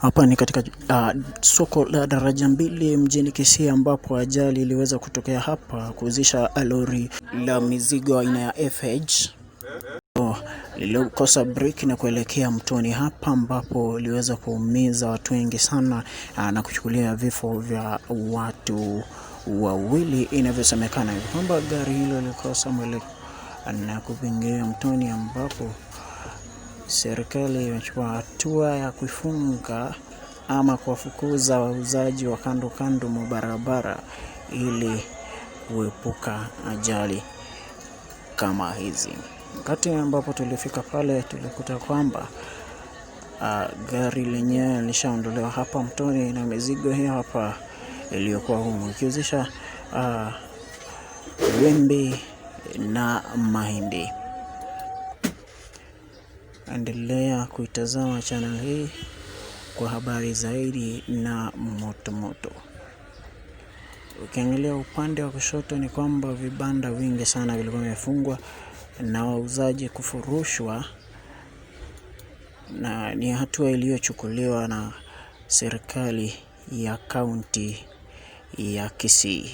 Hapa ni katika soko la Daraja Mbili mjini Kisii ambapo ajali iliweza kutokea hapa kuhusisha lori la mizigo aina ya FH lililokosa breki na kuelekea mtoni hapa ambapo iliweza kuumiza watu wengi sana na kuchukulia vifo vya watu wawili. Inavyosemekana hivi kwamba gari hilo lilikosa mwelekeo na kupingia mtoni, ambapo serikali imechukua hatua ya kuifunga ama kuwafukuza wauzaji wa kando kando mwa barabara ili kuepuka ajali kama hizi. Wakati ambapo tulifika pale tulikuta kwamba gari lenyewe lishaondolewa hapa mtoni na mizigo hiyo hapa iliyokuwa humu ikihusisha wimbi na mahindi. Endelea kuitazama channel hii kwa habari zaidi na moto moto. Ukiangalia upande wa kushoto ni kwamba vibanda vingi sana vilikuwa vimefungwa na wauzaji kufurushwa, na ni hatua iliyochukuliwa na serikali ya kaunti ya Kisii.